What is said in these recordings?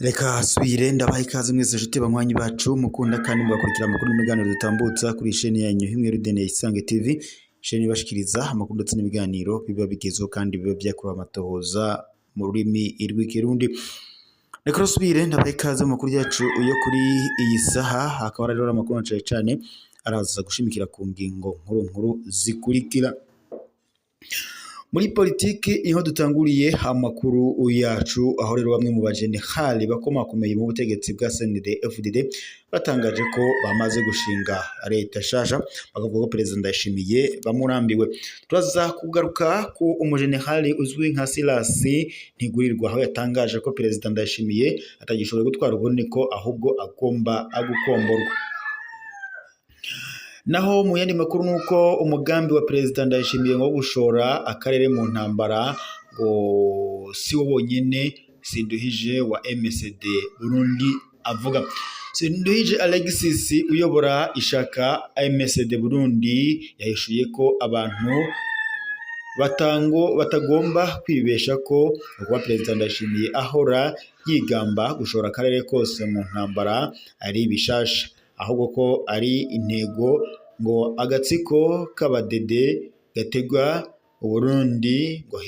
Reka subire ndabaha ikaze mwese nshuti banywanyi bacu mukunda kandi mugakurikira amakuru n'ibiganiro dutambutsa kuri sheni yanyu imwe Rudene Isange TV, sheni ibashikiriza amakuru ndetse n'ibiganiro biba bigezweho kandi biba byakorewe amatohoza mu rurimi rw'Ikirundi. Reka rusubire ndabaha ikaze mu makuru yacu yo kuri iyi saha, hakaba rero amakuru na cane cane araza gushimikira ku ngingo nkuru nkuru zikurikira. Muri politiki niho dutanguriye amakuru yacu, aho rero bamwe mu bajenerali bakomakomeye mu butegetsi bwa CNDD-FDD batangaje ko bamaze gushinga leta shasha, bakavuga ko Perezida Ndayishimiye bamurambiwe. Turaza kugaruka ku umujenerali uzwi nka Silas Ntigurirwa, aho yatangaje ko Perezida Ndayishimiye atagishoboye gutwara Uburundi, ko ahubwo agomba gukomborwa. Naho mu yandi makuru nuko umugambi wa Perezida Ndayishimiye wo gushora akarere mu ntambara ngo si wo wonyene Sinduhije wa MSD Burundi avuga. Sinduhije Alexis uyobora ishaka MSD Burundi yahishuye ko abantu batango batagomba kwibesha ko kuba Perezida Ndayishimiye ahora yigamba gushora akarere kose mu ntambara ari bishasha, ahubwo ko ari intego ngo agatsiko k'abadede gategwa Uburundi ngo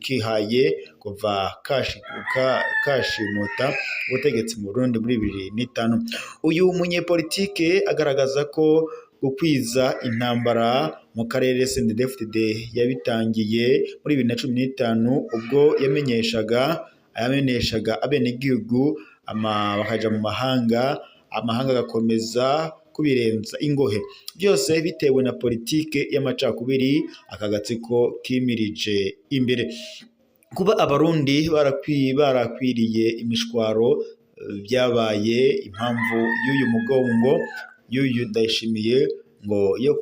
kihaye kuva kashimuta ubutegetsi mu Burundi muri 2005. Uyu munyepolitike agaragaza ko gukwiza intambara mu karere CNDD-FDD yabitangiye muri 2015 ubwo yamenyeshaga abenegihugu bakaja mu mahanga, amahanga agakomeza kubirenza ingohe, byose bitewe na politike y'amacakubiri aka gatsiko kimirije imbere. Kuba Abarundi barakwiriye imishwaro byabaye impamvu y'uyu mugongo y'uyu Ndayishimiye ngo yo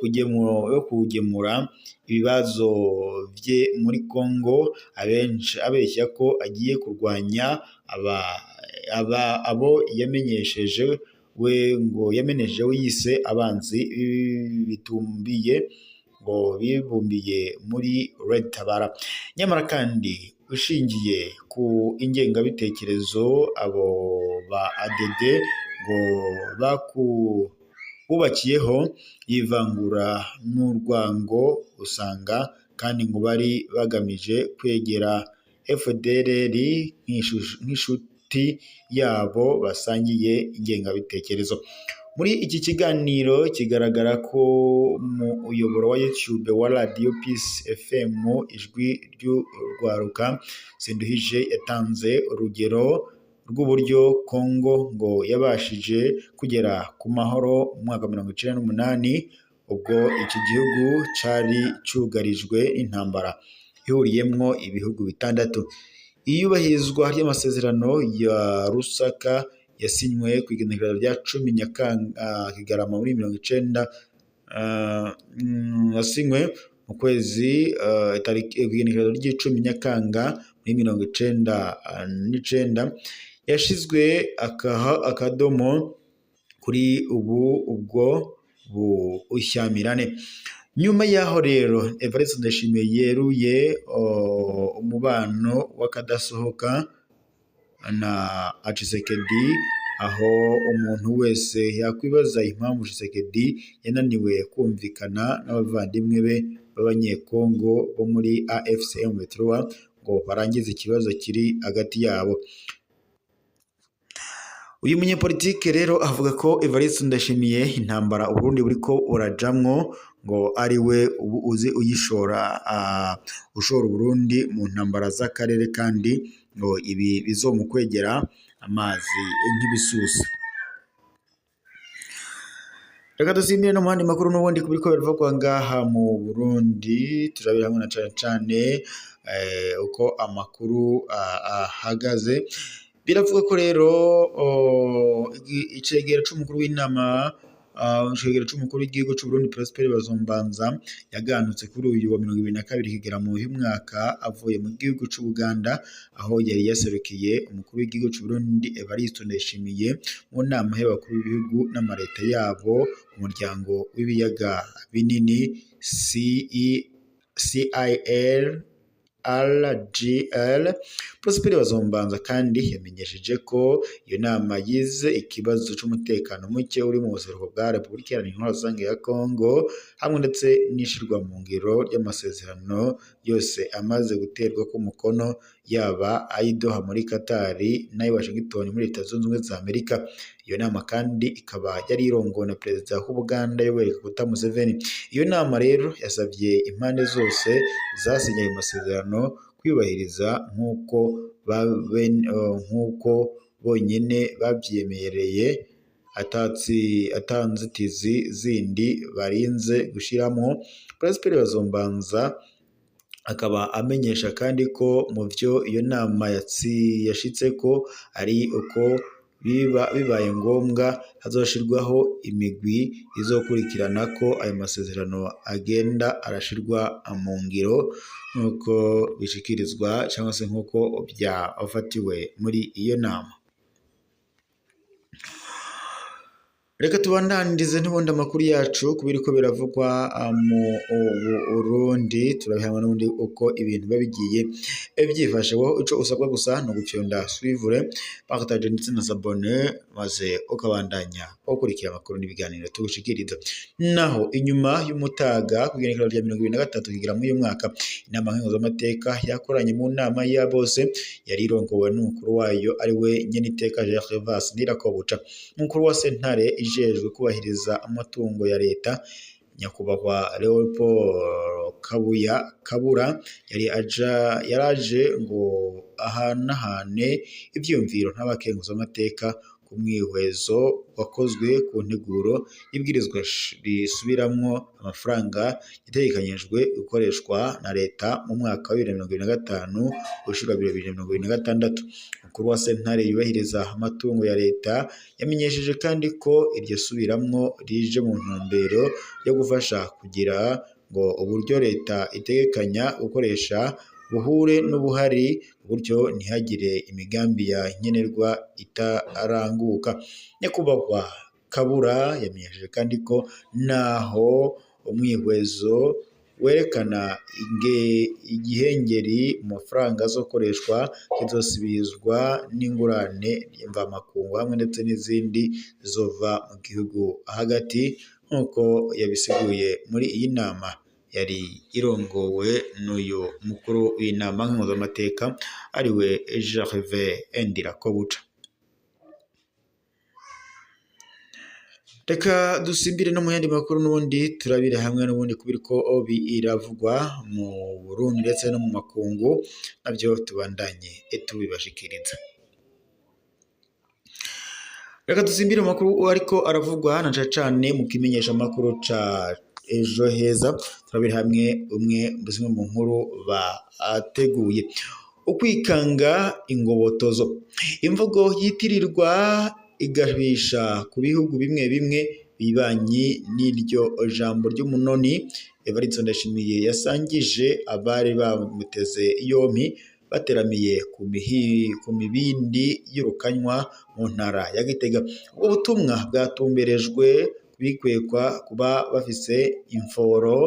kugemura ibibazo vye muri Congo, abenshi abeshya ko agiye kurwanya abo yamenyesheje we ngo yamenyesheje we yise abanzi bitumbiye ngo bibumbiye muri Red Tabara. Nyamara kandi ushingiye ku ingengabitekerezo abo ba ADD ngo bubakiyeho y'ivangura n'urwango, usanga kandi ngo bari bagamije kwegera FDLR nk'inshuti yabo basangiye ingengabitekerezo. Muri iki kiganiro kigaragara ko mu muyoboro wa YouTube wa Radio Peace FM ijwi ry'urwaruka, Sinduhije yatanze urugero rw'uburyo Congo ngo yabashije kugera ku mahoro mu mwaka 98 ubwo iki gihugu cari cugarijwe n'intambara ihuriyemwo ibihugu bitandatu. Iyubahirizwa ry'amasezerano ya Lusaka yasinywe ku igenekerezo rya 10 Nyakanga Kigarama muri 90, yasinywe mu kwezi igenekerezo ry'icumi Nyakanga muri 99, yashizwe akadomo kuri ubu ubwo bushyamirane. Nyuma yaho rero Evariste Ndayishimiye yeruye umubano w'akadasohoka na Tshisekedi, aho umuntu wese yakwibaza impamvu Tshisekedi yananiwe kumvikana n'abavandimwe be b'Abanyekongo bo muri AFC M23 ngo barangize ikibazo kiri hagati yabo. Uyu munyepolitike rero avuga ko Evariste Ndayishimiye intambara Uburundi buriko burajamwo ngo ari we ubu uzi uyishora, ushora Uburundi mu ntambara z'akarere, kandi ngo ibi bizomukwegera amazi nk'ibisusa. Reka dusimbire no mu yandi makuru n'ubundi kubiriko biravugwa ngaha mu Burundi, turabira hamwe na cane cane uko amakuru ahagaze. Biravuga ko rero icegera c'umukuru w'inama, icegera c'umukuru w'igihugu c'Uburundi Prosper Bazombanza yaganutse kuri uyu wa 22 Kigarama uyu mwaka avuye mu gihugu c'Ubuganda, aho yari yaserukiye umukuru w'igihugu c'Uburundi Evariste Ndayishimiye mu nama y'abakuru b'ibihugu n'amareta yabo mu muryango w'ibiyaga binini CE CIR RGL. Prosper Bazombanza kandi yamenyesheje ko iyo nama yize ikibazo c'umutekano muke uri mu buseruko bwa Repubulika Iharanira Intwaro Rusange ya Congo, hamwe ndetse n'ishirwa mu ngiro ry'amasezerano yose amaze guterwa ku mukono, yaba ay'i Doha muri Qatar n'ay'i Washington muri Leta Zunze Ubumwe za Amerika. Iyo nama kandi ikaba yari irongowe na Perezida w'Ubuganda Yoweri Kaguta Museveni. Iyo nama rero yasavye impande zose zasinye ayo masezerano kwiyubahiriza nk'uko bonyene bavyiyemereye, ata nzitizi zindi barinze gushiramwo. Prosper Bazombanza akaba amenyesha kandi ko mu vyo iyo nama yashitseko ari uko bibaye ngombwa hazoshirwaho imigwi izokurikirana ko ayo masezerano agenda arashirwa mu ngiro, nk'uko bishikirizwa cyangwa se nk'uko byafatiwe muri iyo nama. Reka tubandanirize n'ubundi amakuru yacu ku biriko biravugwa mu Burundi, turabihamwe n'ubundi uko ibintu biba bigiye byifashe. Wowe ico usabwa gusa ni ugufyonda suivre, partage ndetse na s'abonner, maze ukabandanya ukurikira amakuru n'ibiganiro tugushikiriza. Naho inyuma y'umutaga ku igenekerezo rya 23 kugera muri uyu mwaka, inama nkenguzamateka yakoranye mu nama ya bose yari irongowe n'umukuru wayo ari we Nyeniteka Gervas Ndirakobuca. Umukuru wa sentare ijejwe kubahiriza amatungo ya leta, Nyakubahwa Leopold Kabuya Kabura, yari yaraje ngo ahanahane ivyiyumviro n'abakenguzamateka ku mwihwezo wakozwe ku nteguro y'ibwirizwa risubiramwo amafaranga yategekanyijwe gukoreshwa na leta mu mwaka wa 2025 ushira 2026. Umukuru wa sentare yubahiriza amatungo ya leta yamenyesheje kandi ko iryo subiramwo rije mu ntumbero yo gufasha kugira ngo uburyo leta itegekanya gukoresha buhure n'ubuhari, gutyo ntihagire imigambi ya nkenerwa itaranguka. Nyakubahwa Kabura yamenyesheje kandi ko naho umwihwezo werekana igihengeri mu mafaranga azokoreshwa kizosubizwa n'ingurane mvamakungu hamwe ndetse n'izindi zizova mu gihugu hagati, nk'uko yabisiguye muri iyi nama yari irongowe n'uyu mukuru w'inama nkenguzamateka ariwe Gervais Ndirakobuca. Reka dusimbire no mu yandi makuru n'ubundi turabire hamwe n'ubundi kubiriko biravugwa mu Burundi ndetse no mu makungu, navyo tubandanye tubibashikiriza. Reka dusimbire mu makuru ariko aravugwa na cane cane mu kimenyesha makuru ca Ejo Heza, turabire hamwe umwe zimwe mu nkuru bateguye. Ukwikanga ingobotozo, imvugo yitirirwa igabisha ku bihugu bimwe bimwe bibanyi n'iryo jambo ry'umunoni Evariste Ndayishimiye yasangije abari bamuteze yompi bateramiye ku mibindi y'urukanywa mu ntara ya Gitega. Ubwo butumwa bwatumberejwe bikwekwa kuba bafise imforo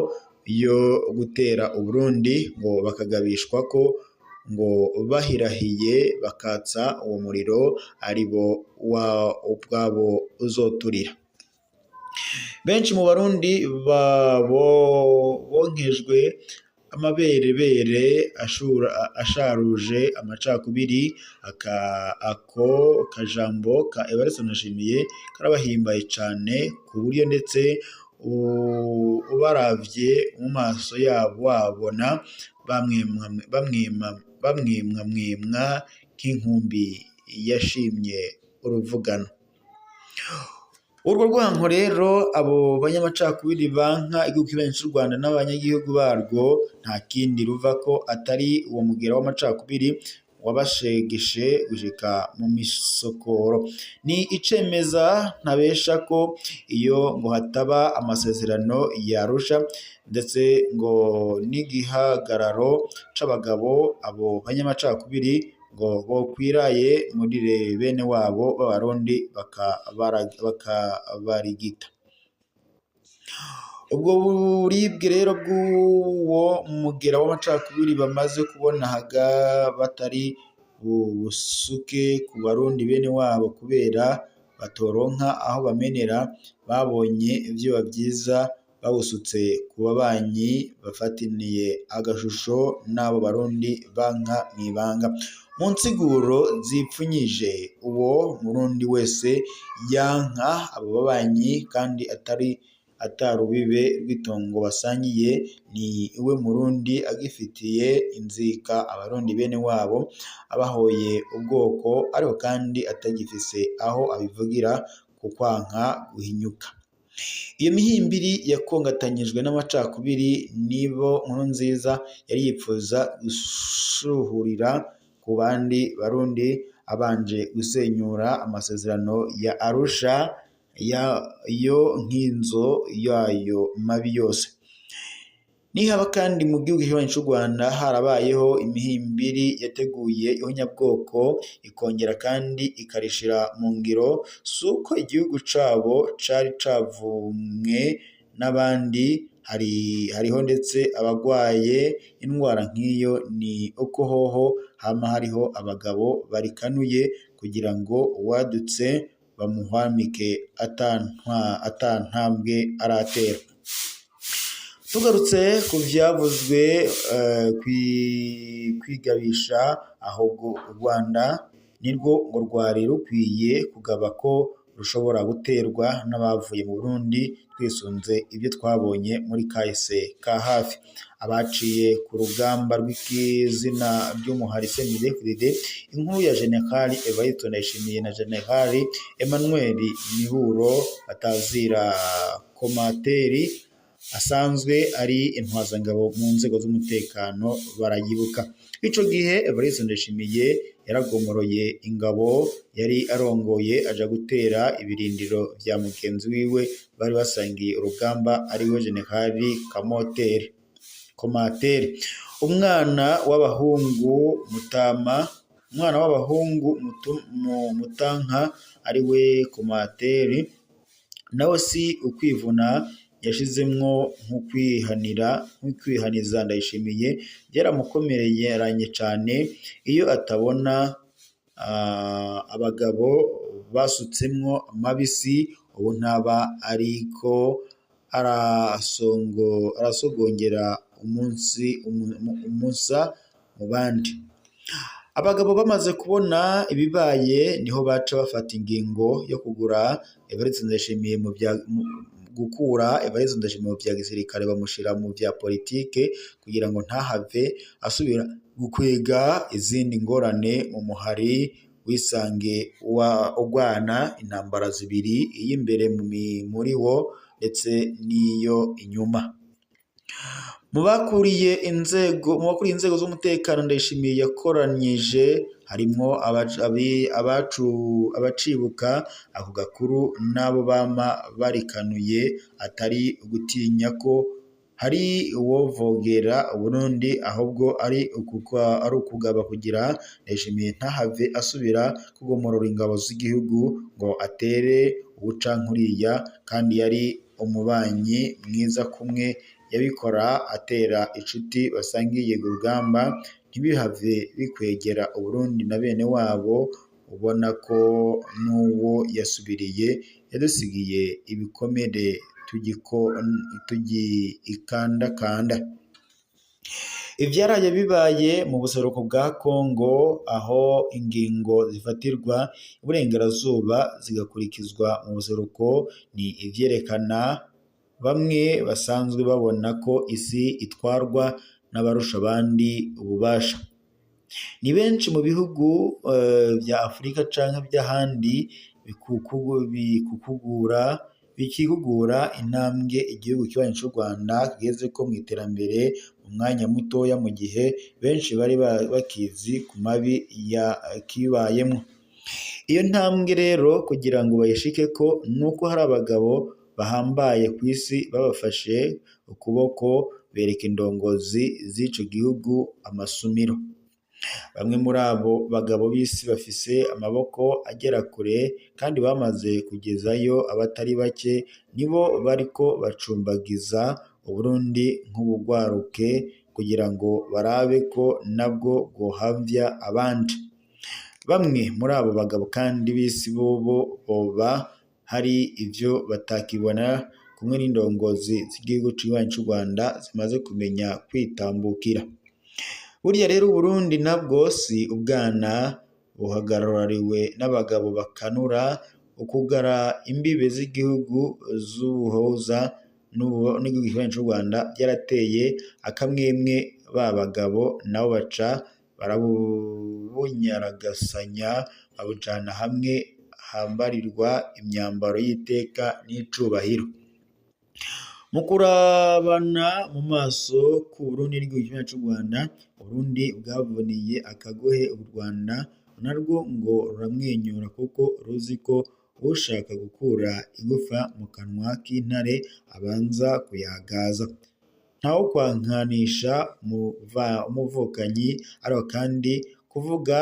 yo gutera Uburundi, ngo bakagabishwa ko ngo bahirahiye bakatsa uwo muriro ari bo ubwabo uzoturira. Benshi mu Barundi bonkejwe amaberebere asharuje amacakubiri, ako kajambo ka Evariste Ndayishimiye karabahimbaye cane, ku buryo ndetse ubaravye mu maso yabo wabona bamwemwamwemwa nk'inkumbi yashimye uruvugano. Urwo rwanko rero abo banyamacakubiri banka igihugu kibanyi c'u Rwanda n'abanyagihugu barwo, nta kindi ruvako atari uwo mugera w'amacakubiri wabashegeshe gushika mu misokoro. Ni icemeza ntabesha ko iyo ngo hataba amasezerano ya Arusha ndetse ngo n'igihagararo c'abagabo, abo banyamacakubiri ngo bokwiraye muri bene wabo b'Abarundi bakabarigita. Ubwo buribwe rero bw'uwo mugera w'amacakubiri bamaze kubona haga batari busuke ku Barundi bene wabo kubera batoronka aho bamenera, babonye vyoba vyiza bawusutse ku babanyi bafataniye agashusho n'abo Barundi banka mw'ibanga. Mu nsiguro zipfunyije, uwo Murundi wese yanka abo babanyi kandi atari atarubibe rw'itongo basangiye, ni we Murundi agifitiye inzika Abarundi bene wabo abahoye ubwoko, ariko kandi atagifise aho abivugira ku kwanka guhinyuka. Iyo mihimbiri yakongatanyijwe n'amacakubiri nibo Nkurunziza yari yipfuza gushuhurira ku bandi Barundi abanje gusenyura amasezerano ya Arusha yo nk'inzo yayo mabi yose. Nihaba kandi mu gihugu kibanyi c'u Rwanda harabayeho imihimbiri yateguye ihonyabwoko ikongera kandi ikarishira mu ngiro, suko igihugu cabo cari cavumwe n'abandi, hariho ndetse abagwaye indwara nk'iyo, ni uko hoho hama hariho abagabo barikanuye kugira ngo uwadutse bamuhwamike ata ntambwe aratera. Tugarutse ku vyavuzwe kwigabisha, ahubwo u Rwanda nirwo ngo rwari rukwiye kugaba ko rushobora guterwa n'abavuye mu Burundi, twisunze ibyo twabonye muri kahise ka hafi. Abaciye ku rugamba rw'izina ry'umuhari CNDD-FDD, inkuru ya General Evariste Ndayishimiye na General Emmanuel Miburo batazira Komateri asanzwe ari intwazangabo mu nzego z'umutekano barayibuka. Ico gihe Evariste Ndayishimiye yaragomoroye ingabo yari arongoye aja gutera ibirindiro vya mugenzi wiwe bari basangiye urugamba ariwe General Kamoteri Komateri. Umwana w'abahungu Mutama, umwana w'abahungu Mutanka ariwe Komateri, nawe si ukwivuna yashizemwo nk'ukwihaniza Ndayishimiye, byaramukomereranye cane iyo atabona abagabo basutsemwo amabisi, ubu ntaba ariko arasogongera umunsi umusa mu bandi. Abagabo bamaze kubona ibibaye niho baca bafata ingingo yo kugura Evariste Ndayishimiye mu vya gukura Evariste Ndayishimiye mu vya gisirikare bamushira mu vya politike kugira ngo ntahave asubira gukwega izindi ngorane mu muhari wisange ugwana intambara zibiri, iy'imbere muri wo ndetse n'iyo inyuma. Mu bakuriye inzego z'umutekano Ndayishimiye yakoranyije harimwo abacibuka ako gakuru n'abo bama barikanuye, atari ugutinya ko hari uwovogera Uburundi, ahubwo ari ukugaba kugira Ndayishimiye ntahave asubira kugomorora ingabo z'igihugu ngo atere uwucankuriya, kandi yari umubanyi mwiza kumwe yabikora atera inshuti basangiye urugamba, ntibihave bikwegera Uburundi na bene wabo, ubona ko n'uwo yasubiriye yadusigiye ibikomere tugikandakanda. Ivyaraye bibaye mu buseruko bwa Kongo, aho ingingo zifatirwa iburengerazuba zigakurikizwa mu buseruko, ni ivyerekana bamwe basanzwe babona ko isi itwarwa n'abarusha abandi ububasha. Ni benshi mu bihugu vya Afurika canke vy'ahandi bikikugura intambwe igihugu kibanyi c'u Rwanda kigezeko mw'iterambere mu mwanya mutoya, mu gihe benshi bari bakizi ku mabi yakibayemwo. Iyo ntambwe rero kugira ngo bayishikeko nuko hari abagabo bahambaye kw'isi babafashe ukuboko bereka indongozi z'ico gihugu amasumiro. Bamwe muri abo bagabo b'isi bafise amaboko agera kure kandi bamaze kugezayo abatari bake, nibo bariko bacumbagiza Uburundi nk'ubugwaruke kugira ngo barabe ko nabwo bwohamvya abandi. Bamwe muri abo bagabo kandi b'isi bobo boba hari ivyo batakibona kumwe n'indongozi z'igihugu cibanyi c'u Rwanda zimaze kumenya kwitambukira. Burya rero Uburundi nabwo si ubwana buhagarariwe n'abagabo bakanura ukugara imbibe z'igihugu z'ubuhuza n'igihugu kibanyi c'u Rwanda vyarateye akamwemwe ba bagabo nabo baca barabunyaragasanya babujana hamwe hambarirwa imyambaro y'iteka n'icubahiro. Mu kurabana mu maso k'Uburundi n'igihugu kibanyi c'u Rwanda, Uburundi bwavuniye akagohe u Rwanda narwo ngo ruramwenyura kuko ruzi ko ushaka gukura igufa mu kanwa k'intare abanza kuyagaza. Ntawokwankanisha umuvukanyi ariko kandi kuvuga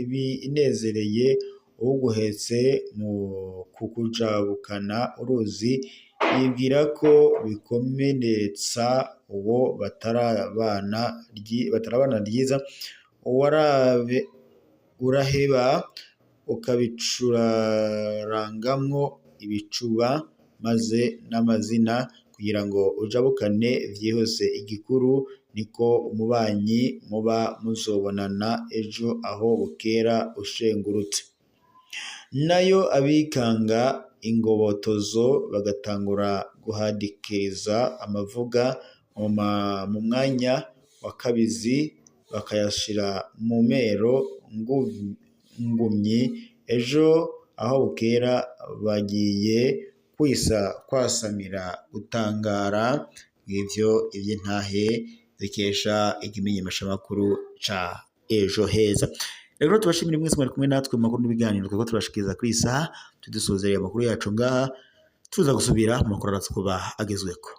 ibinezereye uwuguhetse mu kukujabukana uruzi yibwira ko bikomeretsa uwo batarabana ryiza, uraheba ukabicurarangamwo ibicuba maze n'amazina kugira ngo ujabukane vyihuse. Igikuru niko umubanyi muba muzobonana ejo aho bukera ushengurutse. Nayo abikanga ingobotozo bagatangura guhadikiriza amavuga mu mwanya wa kabizi bakayashira mu mero ngumyi, ejo aho bukera bagiye kwasamira gutangara. Ngivyo ivy'intahe dukesha ikimenyeshamakuru ca Ejo Heza. Rero tubashimire mwese mwari kumwe natwe mu makuru n'ibiganiro twariko turabashikiriza kuri iyi saha. Tudusozereye amakuru yacu ngaha, tuza gusubira mu makuru araza kuba agezweko.